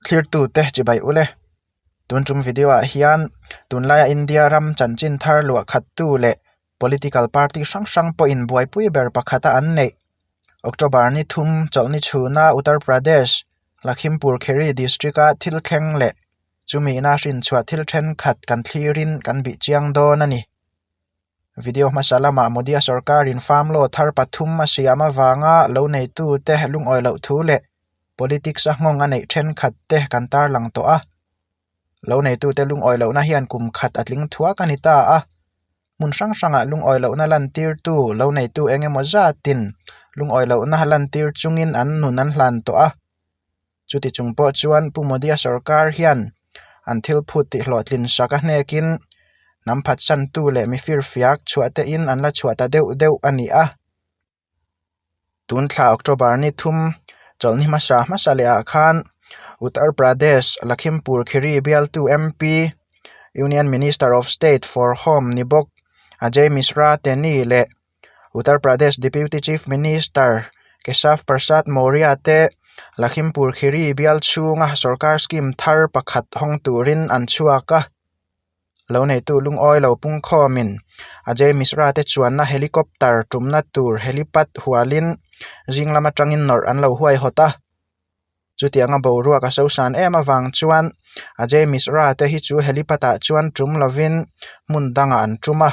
Thlirtute chibai ule. Tun tum video ah hian tunlaia India ram chanchin thar luah khattu leh political party hrang hrang pawhin buaipui ber pakhata an neih. October ni thum chawlhni chhuna Uttar Pradesh, Lakhimpur Kheri district a thil thleng leh chumi ina hrinchhuah thil thenkhat kan thlirin kan bih chiang dawn a ni. Video hmasa lamah Modi-a sorkarin farm law thar pathum a siam avanga lo neitute lungawi loh thu leh politics a nghawng a neih thenkhat te kan tarlang tawh a. Lo neitute lungawi lohna hian kum khat a tling thuak a ni ta a. Hmun hrang hrangah lungawi lohna lantirtu lo neitu eng emaw zatin lungawi lohna lantir chungin an nun an hlan tawh a. Chuti chung pawh chuan Pu Modi-a sorkar hian an thil phut tih hlawhtlin sak a hnekin hnam phatsantu leh mifirfiak chhuah tein an la chhuah ta deuh deuh a ni a. Tun thla October ni thum chawlhni hmasa hmasa leh ah khan Uttar Pradesh Lakhimpur Kheri bialtu MP, Union Minister of State for Home ni bawk Ajay Mishra Teni leh Uttar Pradesh Deputy Chief Minister Keshav Prasad Maurya te Lakhimpur Kheri bial chhunga sorkar scheme thar pakhat hawng turin an chhuak a. Lo neitu lungawi lo pungkhawmin Ajay Mishra te chuanna helicopter tumna tur helipad hualin zing lam atangin nawrh an lo huaihawt a. Chutianga boruak a sosan em avang chuan Ajay Mishra te hi chu helipad ah chuan tum lovin hmun dangah an tum a.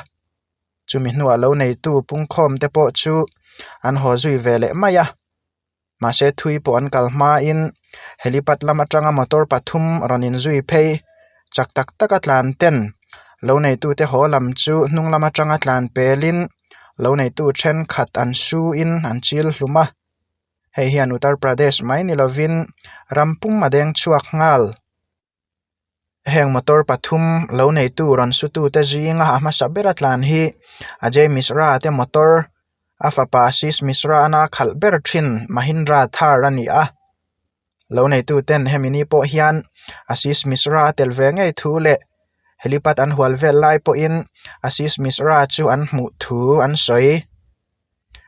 Chumi hnuah lo neitu pungkhawm te pawh chu an haw zui ve leh mai a. Mahse thui pawh an kal hmain helipad lam atanga motor pathum rawn inzui phei chak tak taka tlan ten lo neitute haw lam chu hnung lam atanga tlan pelin lo neitu thenkhat an suin an chil hlum a. Hei hian Uttar Pradesh mai ni lovin ram pum a deng chhuak nghal. Heng motor pathum lo neitu rawn sutute zinga a hmasa bera tlan hi Ajay Mishra te motor a fapa Ashish Mishra ana khalh ber thin Mahindra Thar a ni a. Lo neitu ten hemi ni pawh hian Ashish Mishra a tel ve ngei thu leh helipad an hual vel lai pawhin Ashish Mishra chu an hmuh thu an sawi.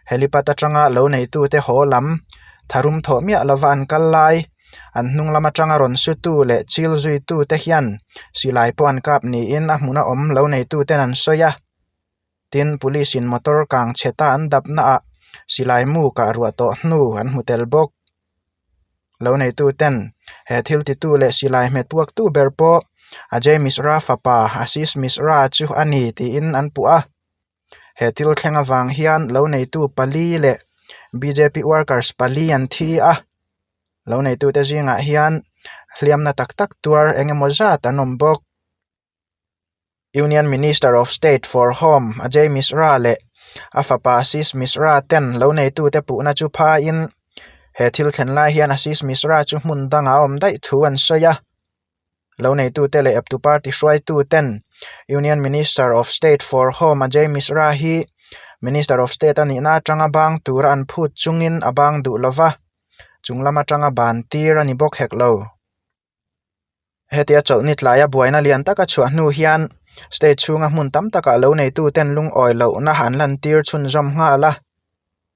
Helipad atanga lo neitute haw lam tharum thawh miah lova an kal lai, an hnung lam atanga rawn sutu leh chil zuitute hian silai pawh an kap niin a hmuna awm lo neituten an sawi a. Tin, police in motor kang chhe ta an dapnaah silai mu kah ruah tawh hnu an hmu tel bawk. Lo neituten he thil titu leh silai hmet puaktu ber pawh Ajay Mishra fapa Ashish Mishra chu a ni tiin an puh a. He thil thleng avang hian lo neitu pali leh bjp workers pali an thi a, lo neitute zingah hian hliamna tak tak tuar eng emaw zat an awm bawk. Union Minister of State for Home Ajay Mishra leh a fapa Ashish Mishra ten lo neitute puhna chu phaiin he thil thlen lai hian Ashish Mishra chu hmun dangah a awm daih thu an sawi a. Lo neitute leh eptu party hruaituten Union Minister of State for Home Ajay Mishra hi Minister of State a nihna atanga bang tura an phut chungin a bang duh lova, chung lam atanga ban tir a ni bawk hek lo. Hetia chawlhni tlaia buaina lian taka chhuah hnu hian state chhunga hmun tam takah lo neituten lungawi lohna an lantir chhunzawm nghal a.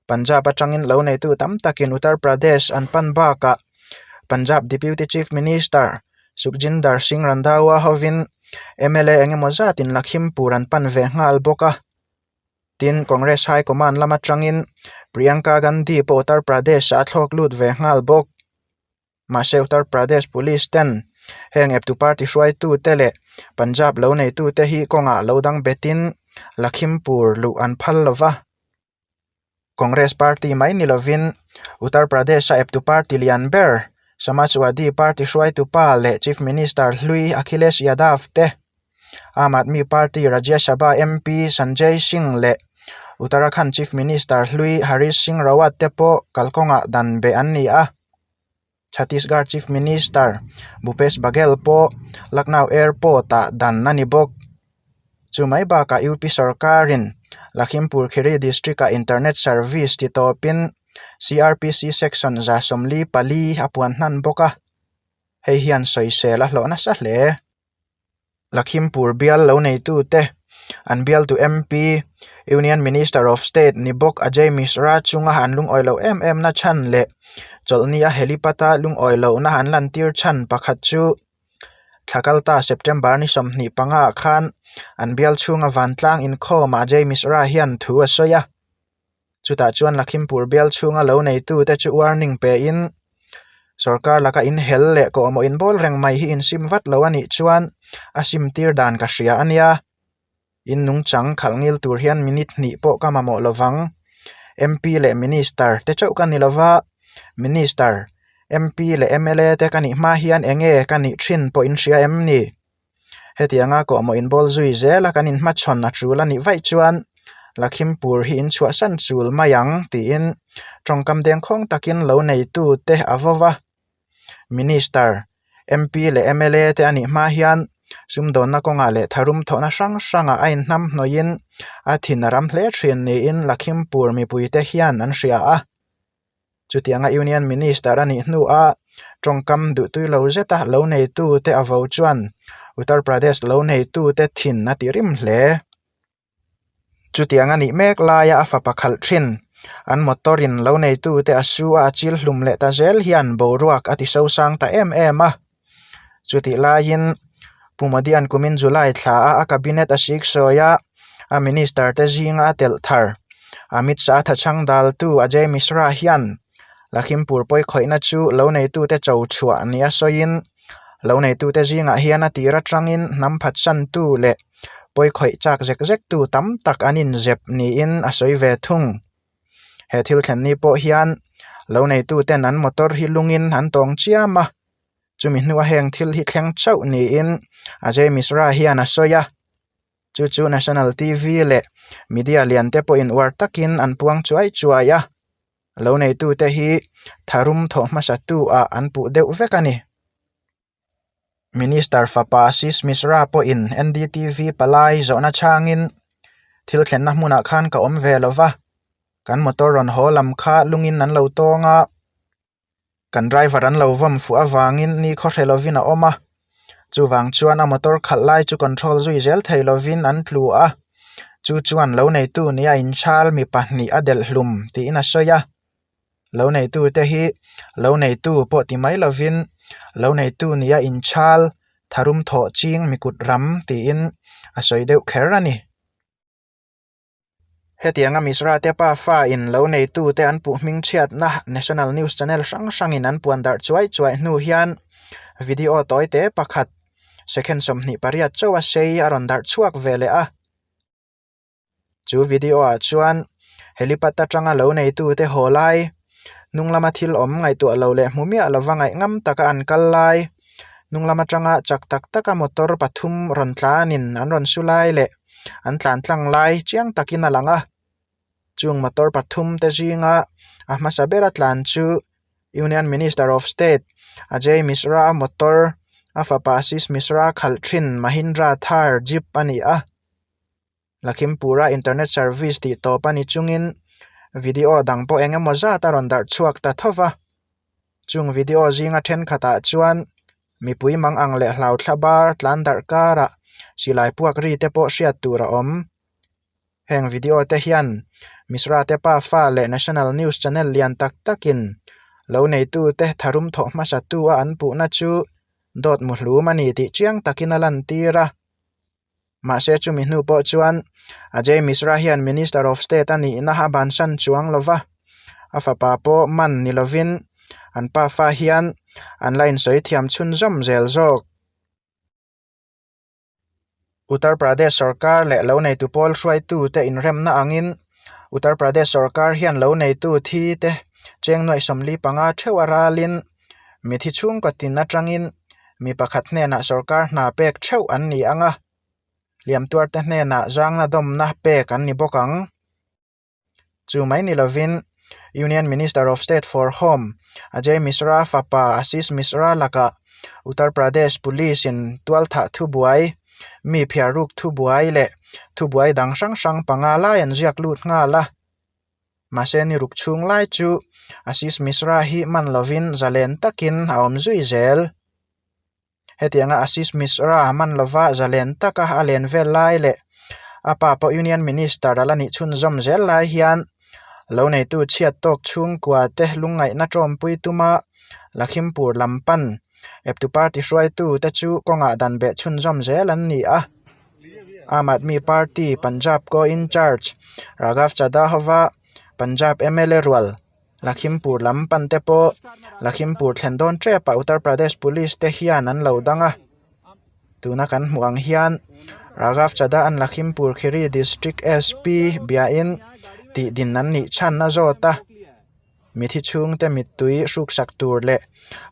Punjab atangin lo neitu tam takin Uttar Pradesh an pan bakah Punjab Deputy Chief Minister Sukhjinder Singh Randhawa hovin mla eng emaw zatin Lakhimpur an pan ve nghal bawk a. Tin, Congress High Command lam atangin Priyanka Gandhi pawh Uttar Pradesh-ah a thlawk lut ve nghal bawk. Mahse Uttar Pradesh Police ten heng eptu party hruaitute leh Punjab lo neitute hi kawngah lo dang betin Lakhimpur luh an phal lo va. Congress party mai ni lovin Uttar Pradesh-a eptu party lian ber Samajwadi Party hruaitu pa leh Chief Minister hlui Akhilesh Yadav te, Aam Aadmi Party Rajya Sabha MP Sanjay Singh leh Uttarakhand Chief Minister hlui Harish Singh Rawat te pawh kalkawngah dan beh an ni a. Chhattisgarh Chief Minister Bhupesh Baghel pawh Lucknow Airport-ah dan a ni bawk. Chu mai bakah UP sorkarin Lakhimpur Kheri District-ah internet service ti tawpin CRPC section 144 a puan hnan bawk a, hei hian sawisel a hlawh nasa hle. Lakhimpur bial lo neitute an bialtu MP, Union Minister of State ni bawk Ajay Mishra chunga an lungawi loh em em na chhan leh Chawlhni a helipad-a lungawi lohna an lantir chhan pakhat chu thla kalta September ni 25 ah khan an bial chhunga vantlang inkhawm Ajay Mishra hian thu a sawi a. Chutah chuan Lakhimpur bial chhunga lo neitute chu warning pein sorkar laka inhel leh kawhmawh inbawl reng mai hi insim vat lo a nih chuan a simtir dan ka hria a nia. In nungchang khalh ngil tur hian minute hnih pawh ka mamawh lovang. MP leh Minister te chauh ka ni lova, Minister, MP leh mla te ka nih hma hian enge ka nih thin pawh in hria em ni? Hetianga kawhmawh inbawl zui zela kan inhmachhawn a tul a nih vaih chuan Lakhimpur hi inchhuahsan chul mai ang tiin tawngkam dengkhawng takin lo neitute a vo va. Minister, MP leh mla te a nih hma hian sumdawnna kawngah leh tharum thawhna hrang hrangah a inhnamhnawhin a thin a ram hle thin niin Lakhimpur mipuite hian an hria a. Chutianga Union Minister a nih hnuah tawngkam duhtui lo zeta lo neitute a vo chuan Uttar Pradesh lo neitute thin a ti rim hle. Chutiang a nih mek laia a fapa khalh thin. An motor in lo neitute a su a a chil hlum leh ta zel hian boruak a ti sosang ta em em a. Chutih laiin Pu Modi-a'n kumin July thla a a cabinet a sik sawi a, a minister te zinga a telh thar. Amit Shah thachhang daltu Ajay Mishra hian Lakhimpur pawikhawihna chu lo neitute cho chhuah nia sawiin lo neitute zingah hian a tir atangin hnam phatsantu leh pawikhawih chak zek zek tu tam tak an inzep niin a sawi ve thung. He thil thlen ni pawh hian lo neituten an motor hi lungin an tawng chiam a, chumi hnua heng thil hi thleng chauh niin Ajay Mishra hian a sawi a. Chu chu National TV leh media lian te pawhin uar takin an puang chuai chuai a. Lo neitute hi tharum thawh hmasa tu ah an puh deuh vek a ni. Minister fapa Ashish Mishra pawhin NDTV palai zawhna chhangin thil thlenna hmunah khan ka awm ve lo va, kan motor rawn haw lam kha lungin an lo tawng a, kan driver an lo vawm fuh avangin ni khaw hre lovin a awm a, chuvang chuan a motor khalh lai chu control zui zel thei lovin an tlu a, chu chuan lo neitu nia inchhal mi pahnih a delh hlum tiin a sawi a, lo neitu te hi lo neitu pawh ti mai lovin lo neitu nia inchhal tharum thawh ching mi kut ram tiin a sawi deuh kher a ni. Hetianga Mishra te pafa in lo neitute an puh hming chhiatna National News Channel hrang hrangin an puan darh chuai chuai hnu hian video tawi te pakhat second 28 chauh a sei a rawn darh chhuak ve leh a. Chu video ah chuan helipad atanga lo neitute haw lai, hnung lama thil awm ngaihtuah lo leh hmu miah lova ngaih ngam taka an kal lai, hnung lam atanga chak tak taka motor pathum rawn tlanin an rawn su lai leh an tlan tlang lai chiang takin a lang a. Chung motor pathum te zinga a hmasa bera tlan chu Union Minister of State Ajay Mishra motor a fapa Ashish Mishra khalh thin Mahindra Thar Jeep a ni a. Lakhimpura internet service tih tawp a ni chungin video dang pawh eng emaw zat a rawn darh chhuak ta tho va. Chung video zinga thenkhatah chuan mipui mang ang leh hlau thla bar tlan darh karah silai puak ri te pawh hriat tur a awm. Heng video te hian Mishra te pafa leh National News Channel lian tak takin lo neitute tharum thawh hmasa tu a an puhna chu dawt muhlum a ni tih chiang takin a lantir a. Mahse chumi hnu pawh chuan Ajay Mishra hian Minister of State a nihna a bansan chuang lo va, a fapa pawh man ni lovin an pafa hian an la insawi thiam chhunzawm zel zawk. Uttar Pradesh sorkar leh lo neitu pawl hruaitute inremna angin Uttar Pradesh sorkar hian lo neitu thi te cheng nuaih 45 theuh a ralin Mithi chhungkaw tin atangin mi pakhat hnenah sorkar hna pek theuh an ni ang a, hliamtuarte hnenah zangna dawmna pek an ni bawk ang. Chu mai ni lovin Union Minister of State for Home Ajay Mishra fapa Ashish Mishra lakah Uttar Pradesh Police-in tualthah thubuai, mi phiarruk thubuai leh thubuai dang hrang hrang panga lai an ziak lut nghal a. Mahse ni ruk chhung lai chu Ashish Mishra hi man lovin zalen takin a awm zui zel. Hetianga Ashish Mishra man lova zalen taka a len vel lai leh a pa pawh Union Minister a la nih chhunzawm zel lai hian Loneitu chhiat tawk chhungkua te lungngaihna tawmpui tuma Lakhimpur lam pan eptu party hruaitu te chu kawngah dan beh chhunzawm zel an ni a. Aam Aadmi Party Punjab Co-in-Charge Raghav Chadha hova Punjab mla rual Lakhimpur lam pan te pawh Lakhimpur thlen dawn tepah Uttar Pradesh Police te hian an lo dang a. Tuna kan hmuh ang hian Raghav Chadha an Lakhimpur Kheri District SP biain tih din an nih chhan a zawt a. Mithi chhungte mittui hruksak tur leh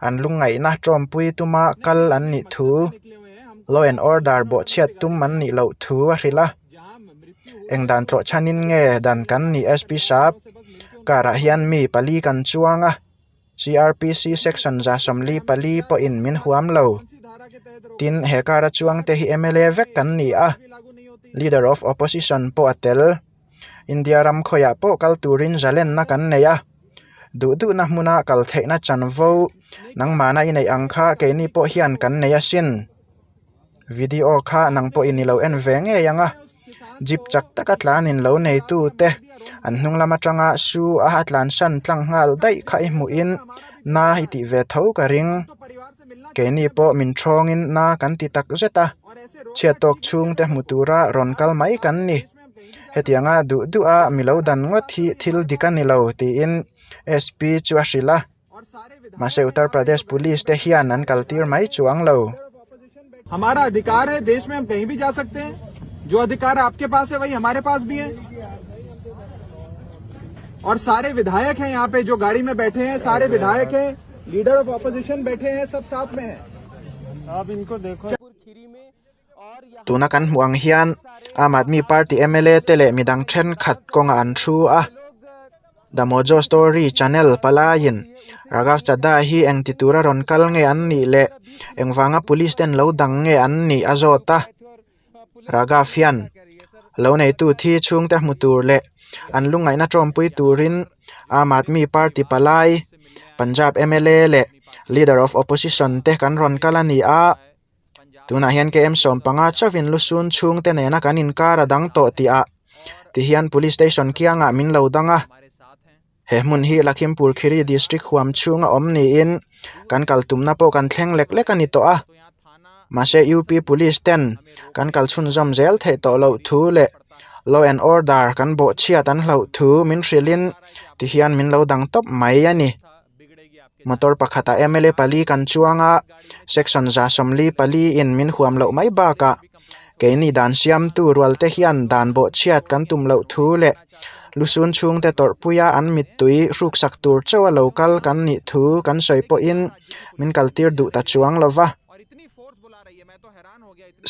an lungngaihna tawmpui tuma kal an nih thu law and order bawhchhiat tum an nih loh thu a hrilh a. Eng dan tlawh chhanin nge dan kan nih SP Sap car ah hian mi pali kan chuang a CRPC section 144 pawhin min huam lo. Tin he car a chuang te hi mla vek kan ni a leader of opposition pawh a tel. India ram khawiah pawh kal turin zalenna kan nei a, duh duhna hmuna kal theihna chanvo nangmahna i neih ang kha keini pawh hian kan nei asin. Video kha nang pawhin i lo en ve ngei ang a, jeep chak taka tlanin lo neitu te an hnung lam atanga su a tlansan tlang nghal daih kha i hmuhin na i tih ve tho ka ring. Keini pawh min thawngin na kan ti tak zet a, chhiat tawk chhungte hmu tura rawn kal mai kan ni. Hetianga duh duh a mi lo dan ngawt hi thil dik a ni lo tiin SP chu a hrilh a. Mahse Uttar Pradesh Police te hian an kal tir mai chuang lo. हमारा अधिकार है देश में हम कहीं भी जा सकते हैं जो अधिकार आपके पास है वही हमारे पास भी है और सारे विधायक हैं यहाँ पे जो गाड़ी में बैठे हैं सारे विधायक हैं leader of opposition बैठे हैं सब साथ में हैं आप इनको देखो Tuna kan hmuh ang hian Aam Aadmi Party mla te leh midang thenkhat kawngah an thu a. The Mojo Story channel palaiin Raghav Chadha hi eng ti tura rawn kal nge an nih leh engvanga police ten lo dang nge an nih a zawt a. Raghav hian lo neitu thi chhungte hmu tur leh an lungngaihna tawmpui turin Aam Aadmi Party palai Punjab mla leh Leader of Opposition te kan rawn kal a ni a. Tunah hian KM 15 chauhin lusun chhungte nena kan inkar a dang tawh tih ah tihian police station kiangah min lo dang a. He hmun hi Lakhimpur Kheri district huam chhunga awm niin kan kal tumna pawh kan thleng lek lek a ni tawh a. Mahse UP police ten kan kal chhunzawm zel theih tawh loh thu leh law and order kan bawhchhiat an hlauh thu min hrilhin tihian min lo dang tawp mai a ni. Motor pakhatah mla pali kan chuang a, section 144 in min huam loh mai bakah keini dan siamtu rual te hian dan bawhchhiat kan tum loh thu leh lusun chhungte tawrhpuia an mittui hruksak tur chauh a lo kal kan nih thu kan sawi pawhin min kaltir duh ta chuang lo va.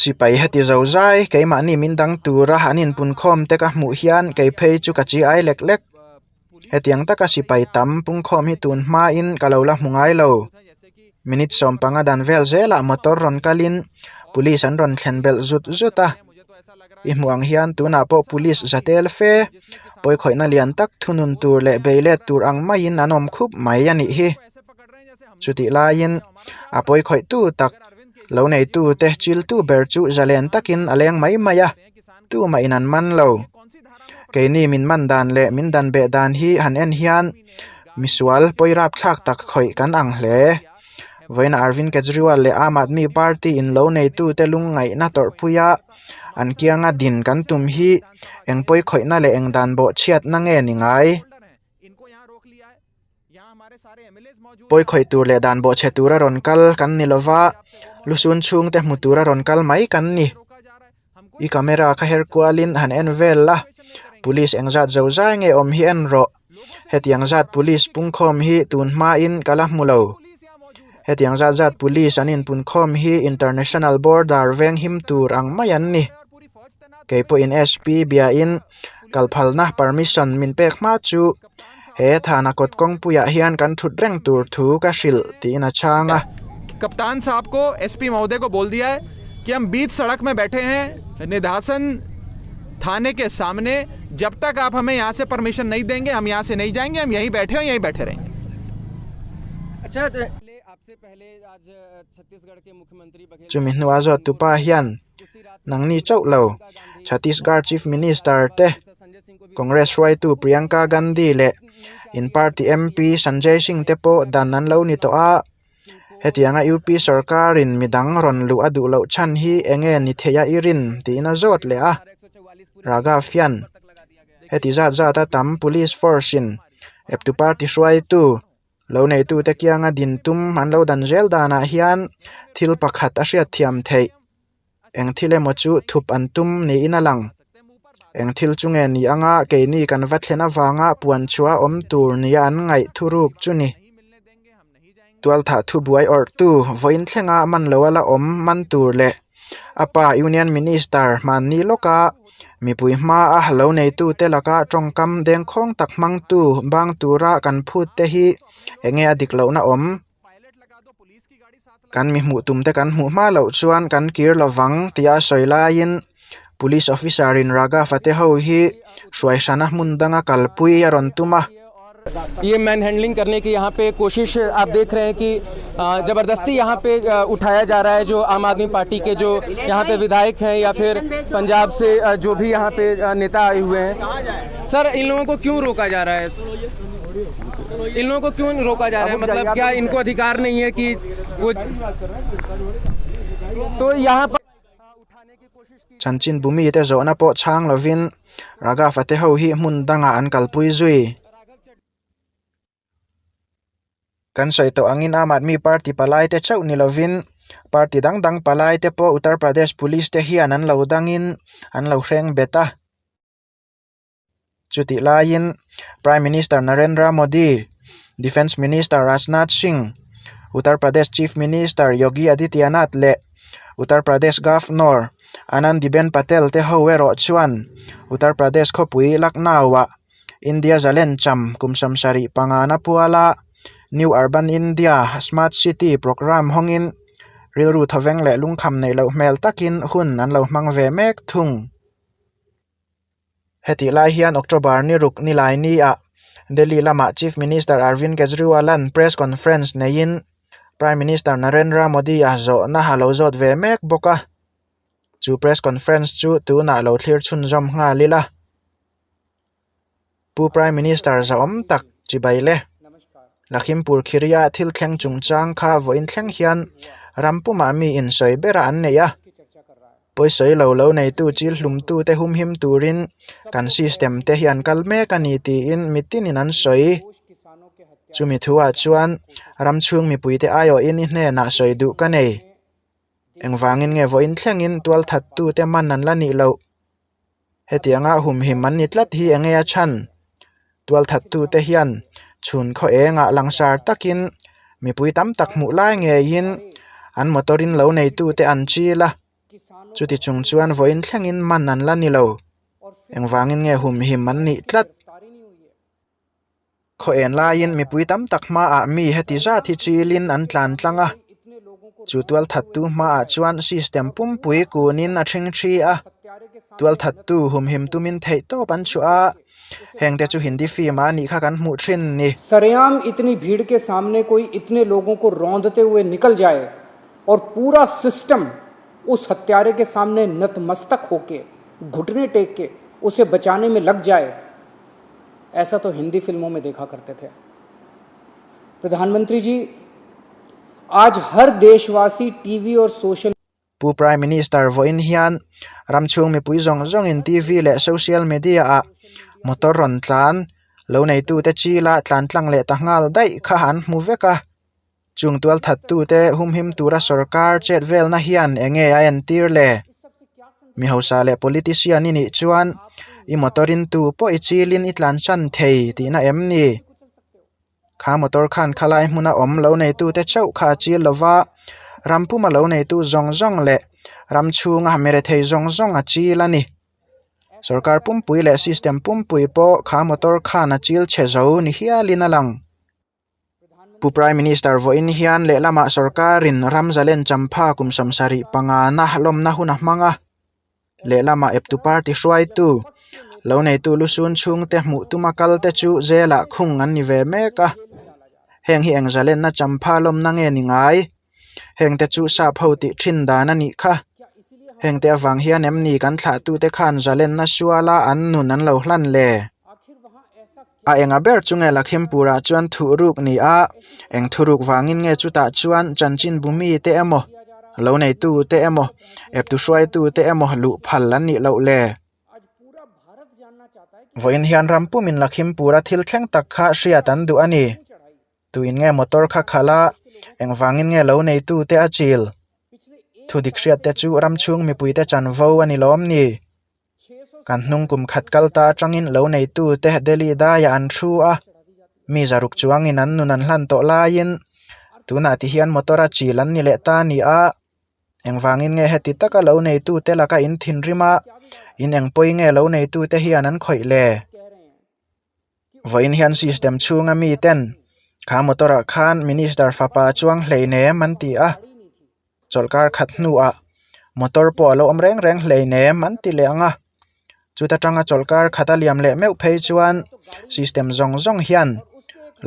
Sipai heti zo zai keimahni min dang tura an inpunkhawm te ka hmuh hian kei phei chu ka chi ai lek lek. Hetiang taka sipai tam pungkhawm hi tun hmain ka lo la hmu ngai lo. Minute 15 dan vel zelah motor rawn kalin police an rawn thlen belh zut zut a. I hmuh ang hian tunah pawh police za tel fe pawikhawihna lian tak thunun tur leh beilet tur ang maiin an awm khup mai a nih hi. Chutih laiin a pawikhawihtu tak lo neitute chiltu ber chu zalen takin a leng mai mai a. Tumah in an man lo. Keini min man dan leh min dan beh dan hi han en hian misual pawi rapthlak tak khawih kan ang hle. Vawiin Arvind Kejriwal leh Aam Aadmi Party in lo neitute lungngaihna tawrhpuia an kianga din kan tum hi eng pawi khawihna leh eng dan bawhchhiatna nge ni ngai? Pawi khawih tur leh dan bawhchhe tura rawn kal kan ni lova, lusun chhungte hmu tura rawn kal mai kan ni. I camera kha her kualin han en vel la, police engzat zo zai nge awm hi en rawh. Hetiang zat police pungkhawm hi tun hmain ka la hmu lo. Hetiang zat zat police an inpunkhawm hi international border veng him tur ang mai an ni. Kei pawhin SP biain kalphalna permission min pek hma chu he thana kawt kawngpuiah hian kan thut reng tur thu ka hrilh tiin a chhang a. कप्तान साहब को SP महोदय को बोल दिया है कि हम बीच सड़क में बैठे हैं निधासन थाने के सामने जब तक आप हमें यहाँ से परमिशन नहीं देंगे हम यहाँ से नहीं जाएंगे हम यहीं बैठे हैं यहीं बैठे रहेंगे अच्छा। Chumi hnuah zawttupa hian nangni chauh lo Chhattisgarh Chief Minister te, Congress hruaitu Priyanka Gandhi leh in party MP Sanjay Singh te pawh dan an lo ni tawh a, hetianga UP sorkarin midang rawn luh a duh loh chhan hi eng nge ni theih a i rin tiin a zawt leh a. Raghav hian heti zat zata tam police force in eptu party hruaitu Lo neitute kianga din tum an lo dan zel danah hian thil pakhat a hriat thiam theih. Eng thil emaw chu thup an tum niin a lang. Eng thil chu nge ni anga keini kan va thlen avanga puan chhuah awm tur nia an ngaih thuruk chu ni. Tualthah thubuai awrhtu vawiin thlenga man lo a la awm man tur leh A pa Union Minister hmanni lawka mipui hmaa lo neitute laka tawngkam dengkhawng tak hmangtu bang tura kan phut te hi eng nge a dik lohna awm? Kan mi hmuh tum te kan hmuh hma loh chuan kan kir lovang tia sawi laiin Police officer in Raghav-a te ho hi hruai hrana hmun danga kalpui a rawn tum a. ये man handling करने की यहाँ पे कोशिश आप देख रहे हैं कि ज़बरदस्ती यहाँ पे उठाया जा रहा है जो आम आदमी पार्टी के जो यहाँ पे विधायक हैं या फिर पंजाब से जो भी यहाँ पे नेता आए हुए हैं। सर, इन लोगों को क्यों रोका जा रहा है? इन लोगों को क्यों रोका जा रहा है? मतलब क्या इनको अधिकार नहीं है कि वो तो यहाँ पर Chanchin bumi te zawhna pawh chhang lovin Raghav-a te ho hi hmun dangah an kalpui zui. Kan sawi tawh angin Aam Aadmi Party palai te chauh ni lovin party dang dang palai te pawh Uttar Pradesh Police te hian an lo dangin an lo hreng bet a. Chutih laiin Prime Minister Narendra Modi, Defence Minister Rajnath Singh, Uttar Pradesh Chief Minister Yogi Adityanath leh Uttar Pradesh Governor Anandiben Patel te ho erawh chuan Uttar Pradesh khawpui Lucknow-ah India zalen cham kum samsarih pangana puala New Urban India Smart City Programme hawngin rilru thawveng leh lungkham neih loh hmel takin hun an lo hmang ve mek thung. Hetih lai hian October ni ruk ni lai ni-ah Delhi lamah Chief Minister Arvind Kejriwal-a'n press conference neiin Prime Minister Narendra Modi-a zawhna a lo zawt ve mek bawk a. Chu press conference chu tunah lo thlir chhunzawm nghal ila. Pu Prime Minister zahawm tak chibai le. Lakhimpur Khiria thil thleng chungchang kha vawiin thleng hian ram pumah mi insawi bera an nei a. Pawisawi lo lo neitu chil hlumtute humhim turin kan system te hi an kal mek a ni tiin mitinin an sawi. Chumi thuah chuan ram chhung mipuite aiawhin i hnenah sawi duh ka nei. Engvangin nge vawiin thlengin tualthattute man an la nih loh? Hetianga humhim an ni tlat hi enge a chhan? Tualthattute hian chhun khaw engah langsar takin mipui tam tak hmuh lai ngeiin an motor in lo neitute an chil a, chuti chung chuan vawiin thlengin man an la ni lo. Engvangin nge humhim an nih tlat? Khaw en laiin mipui tam tak hmaah mi heti zat hi chilin an tlan tlang a, chu tualthattu hmaah chuan system pumpui kunin a ṭhing ṭhi a, tualthattu humhim tumin theihtawp an chhuah a, hengte chu Hindi film ah anih kha kan hmuh ṭhin ni. सरेआम इतनी भीड़ के सामने कोई इतने लोगों को रौंदते हुए निकल जाए और पूरा सिस्टम उस हत्यारे के सामने नतमस्तक होके घुटने टेक के उसे बचाने में लग जाए, ऐसा तो हिंदी फिल्मों में देखा करते थे। प्रधानमंत्री जी, आज हर देशवासी टीवी और social Pu Prime Minister vawiin hian ram chhung mipui zawng zawngin TV leh social media ah motor rawn tlan lo neitute chila tlan tlang leh ta nghal daih kha an hmu vek a. Chung tualthattute humhim tura sorkar chet velna hian eng nge a entir le? Mi hausa leh politician i nih chuan i motor in tu pawh i chilin i tlansan thei tihna em ni? Kha motor khan khalai hmuna awm lo neitute chauh kha a chil lova, ram puma lo neitu zawng zawng leh ram chhunga mere thei zawng zawng a chil a ni. Sorkar pumpui leh system pumpui pawh kha motor khan a chil chhe zo ni hialin a lang. Pu Prime Minister vawiin hian lehlamah sorkarin ram zalen champha kum 75 na lawmna hun a hmang a, lehlamah eptu party hruaitu, lo neitu lusun chhungte hmuh tuma kalte chu zelah khung an ni ve mek a. Heng hi eng zalenna champha lawmna nge ni ngai? Hengte chu sap ho tih thin dan a nih kha. Hengte avang hian em ni kan thlahtute khan zalenna suala an nun an lo hlan le? A enga ber chu nge Lakhimpurah chuan thuhruk ni a, eng thuruk vangin nge chutah chuan chanchinbu mite emaw, lo neitute emaw, eptu hruaitute emaw luh phal an nih loh le? Vawiin hian ram pumin Lakhimpura thil thleng tak kha hriat an duh a ni. Tuin nge motor kha khalh a, engvangin nge lo neitute a chil? Thudik hriatte chu ram chhung mipuite chanvo a ni lawm ni? Kan hnung kum khat kal ta atangin lo neitute Delhi daiah an thu a, mi zaruk chuangin an nun an hlan tawh laiin tunah ti hian motor a chil an ni leh ta a ni a. Engvangin nge heti taka lo neitute laka in thinrim a, in engpawi nge lo neitute hian an khawih le? Vawiin hian system chhunga miten kha motor ah khan minister fapa chuang hleinem an ti a, chawlhkar khat hnuah motor pawh a lo awm reng reng hleinem an ti leh ang a, chuta tanga chawlhkar khat a liam leh meuh phei chuan system zawng zawng hian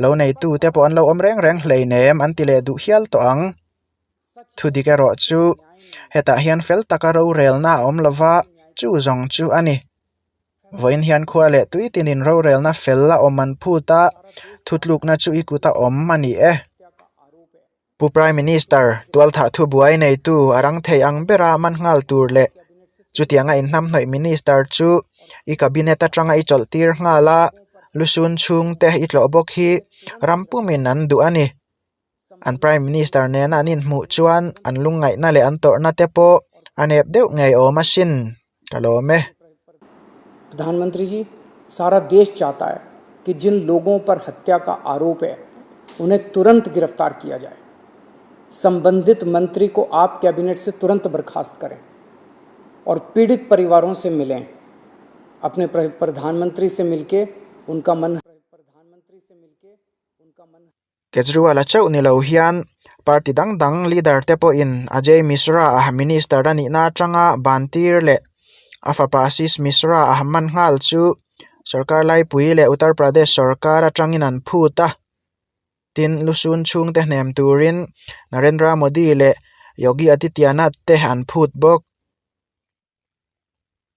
lo neitu te pawh an lo awm reng reng hleinem an ti leh duh hial tawh ang. Thudik erawh chu hetah hian fel taka rorelna a awm lova chu zawng chu a ni. Vawiin hian khua leh tui tinin rorelna fel a awm an phut a, thutlukna chu i kut a awm a ni e. Pu Prime Minister, tualthah thubuai neitu a rang thei ang bera man nghal tur leh chutianga inhnamhnawih Minister chu i Cabinet atanga i chawlh tir nghal a, lusun chhungte i tlawh bawk hi ram pumin an duh a ni. An Prime Minister nena an inhmuh chuan an lungngaihna leh an tawrhna te pawh a nep deuh ngei awm asin ka lawm e. प्रधानमंत्री जी सारा देश चाहता है कि जिन लोगों पर हत्या का आरोप है उन्हें तुरंत गिरफ्तार किया जाए संबंधित मंत्री को आप कैबिनेट से तुरंत बर्खास्त करें और पीड़ित परिवारों से मिलें अपने प्रधानमंत्री से मिलके उनका मन Kejriwal-a chauh ni lo hian party dang dang leader te pawhin Ajay Mishra a minister a nihna atanga ban tir leh a fapa Ashish Mishra a man nghal chu sorkar laipui leh Uttar Pradesh sorkar atangin an phut a. Tin, lusun chhungte hnem turin Narendra Modi leh Yogi Adityanath te an phut bawk.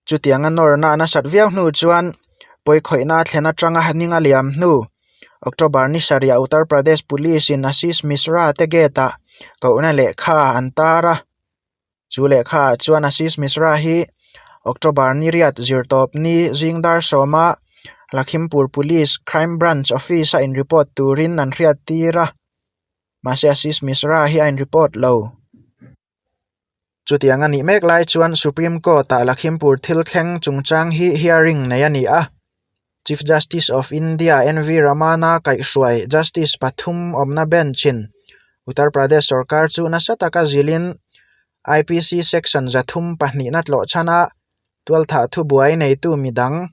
Chutianga nawrna a nasat viau hnu chuan pawikhawihna a thlen atanga ninga liam hnu October ni sarih Uttar Pradesh Police in Ashish Mishra te gate ah kohna lehkha an tar a. Chu lehkha ah chuan Ashish Mishra hi October ni riat zirtawp ni zing dar sawma Lakhimpur Police Crime Branch Office a in report turin an hriat tir a. Mahse Ashish Mishra hi a in report lo. Chutiang a nih mek lai chuan Supreme Court-ah Lakhimpur thil thleng chungchang hi hearing nei a ni a. Chief Justice of India NV Ramana kaihhruai Justice pathum awmna bench-in Uttar Pradesh sorkar chu nasa taka zilin IPC section 302 na tlawh chhan a, tualthah thubuai neitu midang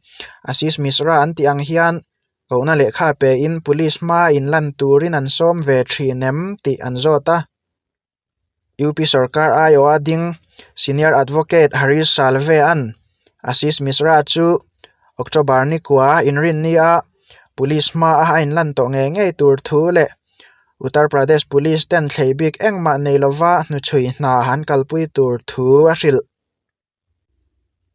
Ashish Mishra an tih ang hian kohna lehkha pein police hma inlan turin an sawm ve thin em tih an zawt a. UP sorkar aiawha ding Senior Advocate Harish Salve-a'n Ashish Mishra chu October ni kua inrinni a police hmaah a inlan tawh ngei ngei tur thu leh Uttar Pradesh Police ten thlei bik engmah nei lova hnuchhui hna an kalpui tur thu a hrilh.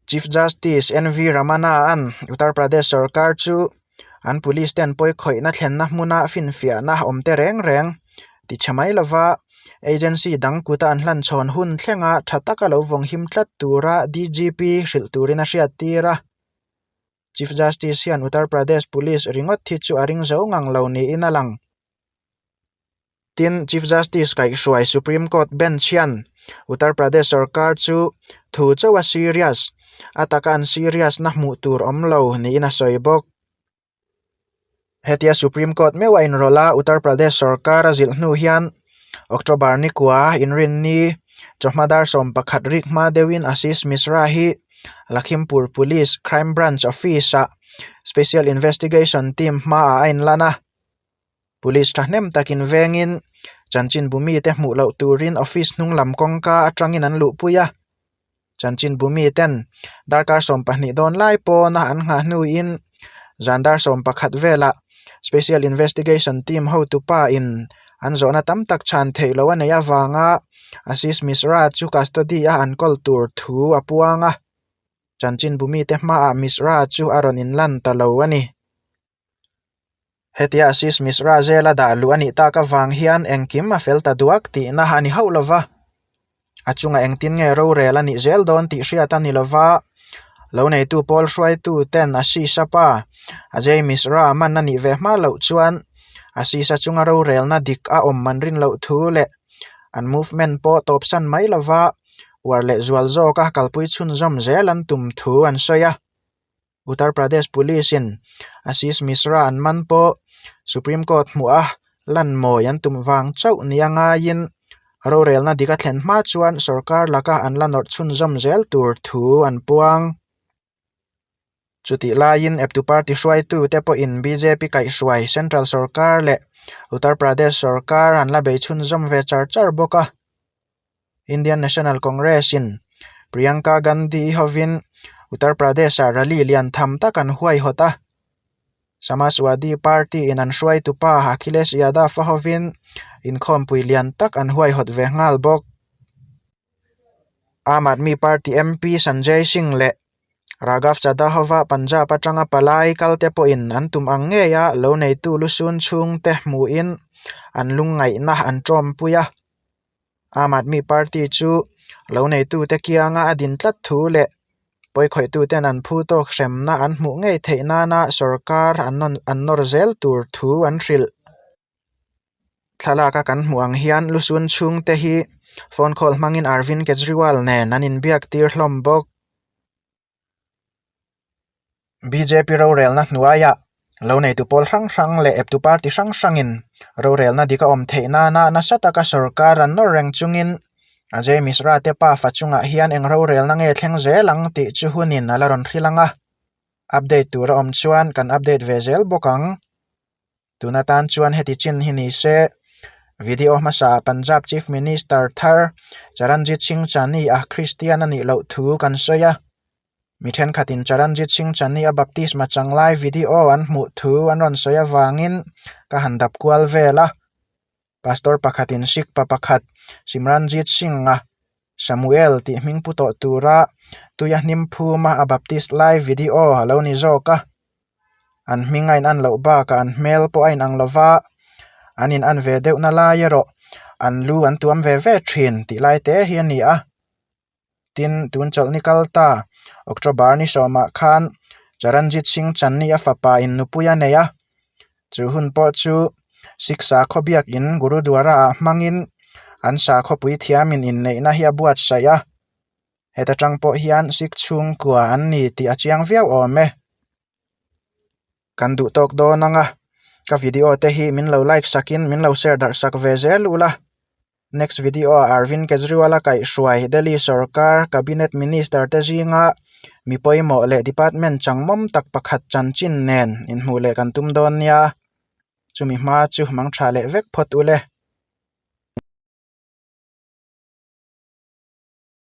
Chief Justice NV Ramana-a'n Uttar Pradesh sorkar chu an police ten pawikhawihna thlenna hmuna finfiahna awm te reng reng ti chhe mai lova agency dang kuta an hlanchhawn hun thlenga tha taka lo vawng him tlat tura DGP hrilh turin a hriattir a. Chief Justice hian Uttar Pradesh Police ringawt hi chu a ring zo ngang lo niin a lang. Tin, Chief Justice kaihhruai Supreme Court bench hian Uttar Pradesh sorkar chu thu chauh a serious, a taka an serious na hmuh tur awm lo niin a sawi bawk. Hetia Supreme Court meuh a inrawlh a, Uttar Pradesh sorkar a zilh hnu hian October ni kua inrinni chawhma dar 11 rik hma deuhin Ashish Mishra hi Lakhimpur Police Crime Branch Office-ah Special Investigation Team hmaah a inlan a. Police thahnem takin vengin chanchinbu mite hmuh loh turin office hnung lam kawngka atangin an luhpui a, chanchinbu miten darkar 12 dawn lai pawna an nghah hnuin zan dar 11 velah. Special Investigation Team hotupa in an zawhna tam tak chhan theih loh a neih avanga Ashish Mishra chu custody a an kawl tur thu a puang a. Chanchinbu mite hmaah Mishra chu a rawn inlan ta lo a ni. Hetia Ashish Mishra zela dah luh a nih tak avang hian engkim a fel ta duak tihna a ni hauh lo va. A chungah engtin nge rorel a nih zel dawn tih hriat a ni lo va, lo neitu pawl hruaitu ten Ashish-a pa Ajay Mishra man a nih ve hma loh chuan Ashish-a chunga rorelna dik a awm an rin loh thu leh an movement pawh tawpsan mai lo va, uar leh zual zawka kalpui chhunzawm zel an tum thu an sawi a. Uttar Pradesh Police in Ashish Mishra an man pawh Supreme Court hmuh a lan mawi an tum vang chauh nia ngaiin rorelna dik a thlen hma chuan sorkar laka an la nawrh chhunzawm zel tur thu an puang. Chutih laiin eptu party hruaitute pawhin bjp kaihhruai Central sorkar leh Uttar Pradesh sorkar an la bei chhunzawm ve char char bawk a. Indian National Congress in Priyanka Gandhi hovin Uttar Pradesh ah rally lian tham tak an huaihawt a. Samajwadi Party in an hruaitupa Akhilesh Yadav a hovin inkhawmpui lian tak an huaihawt ve nghal bawk. Aam Aadmi Party MP Sanjay Singh leh Raghav Chadha hova Punjab atanga palai kalte pawhin an tum ang ngeia lo neitu lusun chhungte hmuhin an lungngaihna an tawmpui a. Aam Aadmi Party chu lo neitute kianga a din tlat thu leh pawikhawihtute'n an phu tawk hremna an hmuh ngei theih nana sorkar an nawr zel tur thu an hrilh. Thlalaka kan hmuh ang hian lusun chhungte hi phone call hmangin Arvind Kejriwal nen an inbiak tir hlawm bawk. Bjp rorelna hnuaiah lo neitu pawl hrang hrang leh eptu party hrang hrangin rorelna dik a awm theih nana nasa taka sorkar an nawr reng chungin Ajay Mishra te pafa chungah hian eng rorelna nge thleng zel ang tih chu hunin a la rawn hrilh ang a, update tur a awm chuan kan update ve zel bawk ang. Tun atan chuan heti chin hi ni se, video hmasa Punjab Chief Minister thar Charanjit Singh Channi a Kristian a nih loh thu kan sawi a. Mi thenkhatin Charanjit Singh Channi a baptisma chang lai video an hmuh thu an rawn sawi avangin ka han dap kual vel a. Pastor pakhatin Sikh pa pakhat Simranjit Singh-a Samuel tih hming pu tawh tura tuia hnim phuma a baptist lai video a lo ni zawk a. An hming a inan loh bakah an hmel pawh a inang lo va, an inan ve deuhna lai erawh an lu an tuam ve ve thin tih lai te hi a ni a. Tin, tun chawlhni kal ta, October ni sawmah khan Charanjit Singh Channi a fapa in nupui a nei a, chu hun pawh chu Sikh sakhaw biakin Gurudwara ah hmangin an sakhawpui thiamin inneihna hi a buatsaih a. Heta tang pawh hian Sikh chhungkua an ni tih a chiang viau awm e. Kan duh tawk dawn ang a, ka video te hi min lo like sakin min lo share darh sak ve zel ula. Next video ah Arvind Kejriwal a kaihhruai Delhi sorkar Cabinet Minister te zinga mi pawimawh leh department changmawm tak pakhat chanchin nen inhmuh leh kan tum dawn nia. Chumi hma chu mangtha leh vek phawt ule.